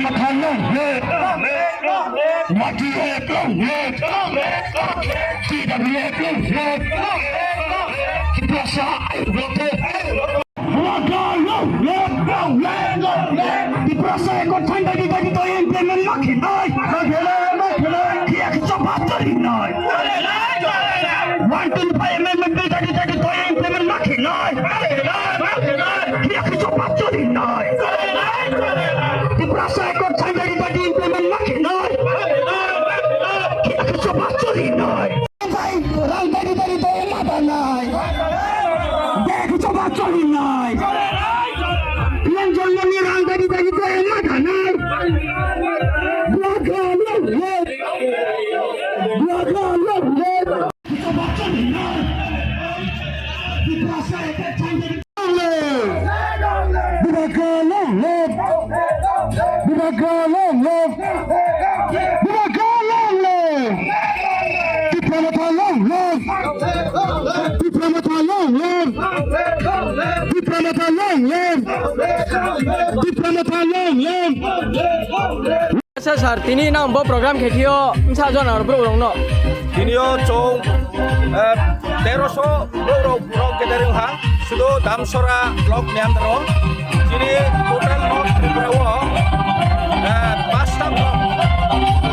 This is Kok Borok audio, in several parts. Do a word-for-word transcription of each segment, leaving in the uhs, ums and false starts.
Motha long live! Long live! Long live! Y T F long live! Long live! Long live! T W F long live! Long live! Long live! Long live! Tiprasa ayuk rokhe. Ayuk rokhe. Long live! Long live! Long live! Long live! Tiprasa ekot thain dagi dagi to implement ma khinai. Ma khinai, ma khinai. Khiya khicha bachari nai. One twenty-five amendment bill dagi dagi to implement ma khinai. Ma khinai, ma khinai. Khiya khicha bachari nai. Tiprasa ekot thain dagi dagi implement ma khinai. Khiya khicha bachari nai. Rang dari dari daya mata nai. Daya kuchuk bachari nai. Yang jolmani rang dari dari daya mata nai. Blaga long live. Blaga long live. Bubagra long live! Bubagra long live! Bubagra long live! Tipra Motha long live! Tipra Motha long live! Tipra Motha long live! Tipra Motha long live! Sir, sir, tini nang bo program khe thio, bwsa jona borok rokno. Tinio chong, eh, teroso borok rok gathering ha, sudo Damsora block ni under o. Chini total North Tripura o, eh, pasta block,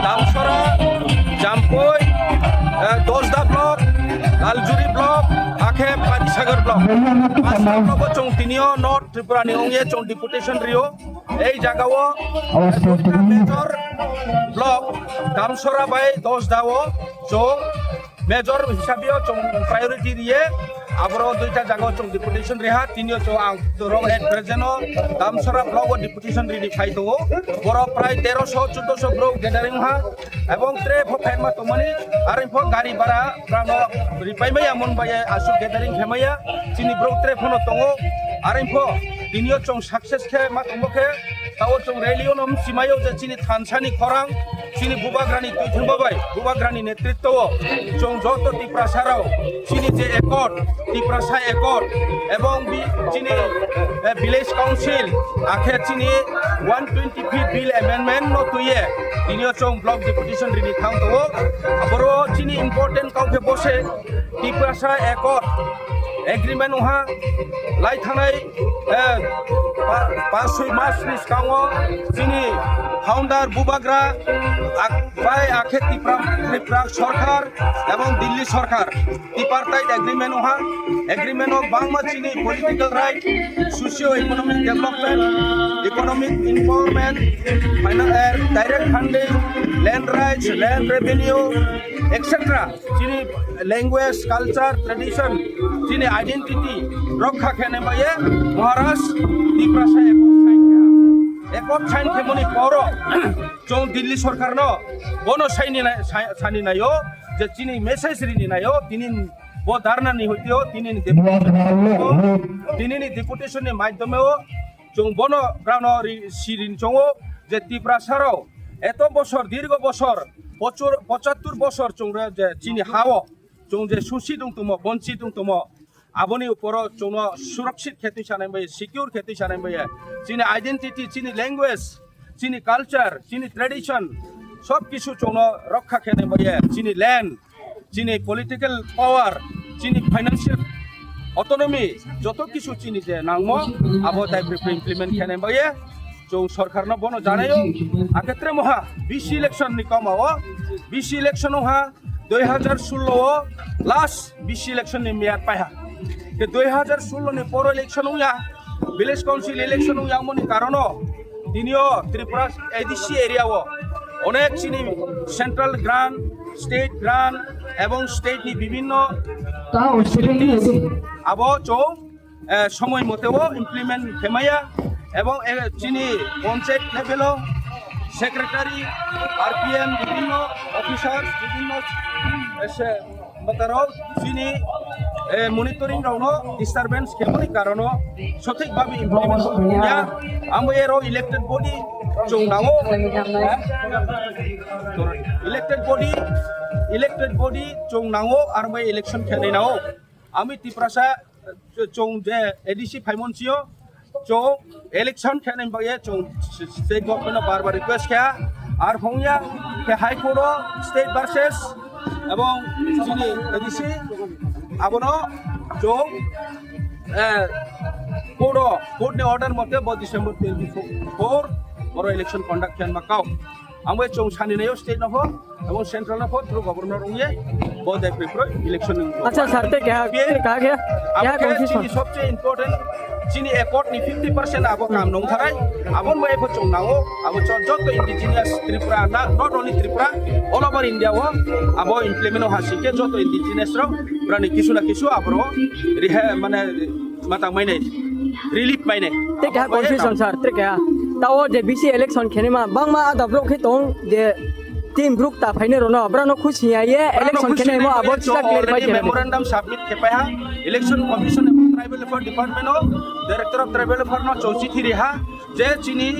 Damsora, Jampui, eh, Dosda block, Laljuri block, akhe Panisagar block. Pasta block o chong tinio North Tripura ni ongye chong deputation rio. Ei jagao Awas duita kau major block Damsora bai Dosda o chong major hisabe o chong priority riye, aboro duita jagao chong deputation riha, tinio chong ang rok at present o Damsora block o deputation rini phai tongo. Boro prai teroso choddoso borok gathering ha, ebong tre pho phaima tongmani, are pho gari bara rano ripai maya mon bai asuk gathering khe maya, chini borok tre phono tongo, are pho tinio chong success khe ma tongbo khe, tao chong rally o nom simayo je chini thansani khorang, chini bubagrani twi thangba bai, bubagrani netritwo o chong joto Tiprasa rao, chini je accord, Tiprasa accord, ebong bi-, chini, eh, village council, akhe chini one twenty fifth bill amendment no twiye, tinio chong block deputation rini thang tongo, aboro chini important kau khe bose, Tiprasa Accord Agreement wngha lai thanai, eh, pa-, panch soi mas ni swkango chini founder bubagra ak-, bai akhe Tipra, Tripura sorkar ebong Delhi sorkar tripartite agreement wngha. Agreement o bangma chini political right, socio economic development, economic empowerment, finan-, eh, direct funding, land rights, land revenue, et cetera. Chini language, culture, tradition, chini identity rokha khe nai maya Maharaj Tiprasa accord sign kha. Accord sign khe mani poro chong Delhi sorkar no bono saini nai-, sa-, sani naio je chini message rini naio tini bo dharna ni hoitio tini ni deputation, tini ni deputation ni madhyome o chong bono brano ri-, sirin chongo je Tiprasa rao eto bosor, dirgo bosor, pochor-, pochattur bosor chongra je chini hao chong je susi dong tomo, bonchi dong tomo, aboni uporo chongno surakshit khe twi sanai bai, secure khe twi sanai bai, chini identity, chini language, chini culture, chini tradition, sob kisu chongno rokha khe nai bai, chini land, chini political power, chini financial autonomy, joto kisu chini je nangmo, abo daibrwi implement khe nai bai. Chong sorkar no bono janaio, akhe tre moha B C election ni koma o, B C election o ha, dui hajar sullo o last B C election ni meyad paiha. Ke dui hajar sullo ni poro election wngya, village council election wngya, moni karono tinio Tripura A D C area o onek chini central grant, state grant ebong state ni bibhinno Ta o state ni facilities abo chong eh, somoi mote o implement khe maya, ebong, eh, chini panchayat level o secretary, R P M, bibhinno officers, bibhinno, eh, se, matarok chini, eh, monitoring rokno disturbance khe mani karono sothik bhabe implement ya, amo ero elected body chong nango, eh, elected body, elected body chong nango, aro bai election khe nai nango. Ami Tiprasa, eh, chong je A D C phaimon sio, chwng election khainai bagwi chwng state government no bar bar request kha, ar hongya khe High Court o state versus ebong chini A D C abono chwng, eh, court o, court ni order mote bo December twenty-four boro election conduct khe ma kau. Ang bai chwng sani nayo state no pho, abo central no pho, through governor wngye, bo dai phai phro election wng. Acha, sir, te keha, te keha, keha, keha Abo khe confusion. Chini sobse important, chini accord ni fifty percent abo kam nong tharai, abo bai pho chwng nao, abo cho-, joto indigenous Tripura na, not only Tripura, all over India o, abo implement o hasi khe joto indigenous rok, brani kisu na kisu abro, rihe, mane, matang mainai, relief mainai. Te keha confusion, sir, te keha. Tao je B C election khenima, bangma ada block khe tong je team bruk ta phaine rono, brano khusi ya ye, election khenai mo abo chila clear pai khe. Memorandum submit khe pai ha, election commission ebong tribal affairs department o, director of tribal affairs no chwng chithi ri ha, je chini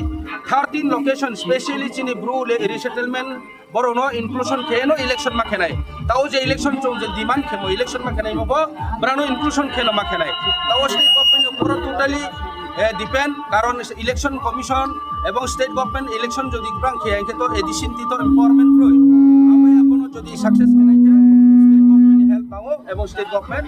thirteen location, specially chini Bru le-, resettlement, borokno inclusion khe no election ma khenai. Tao je election chwng je demand khemo election ma khenai mo bo, brano inclusion khe no ma khenai. Tao state government ni upor totally, eh, depend, karon election commission ebong state government election jodi kwrang khe, hingkhe to A D C ni to empowerment roi. Amai abono jodi success khenai khe state government ni help nango ebong state government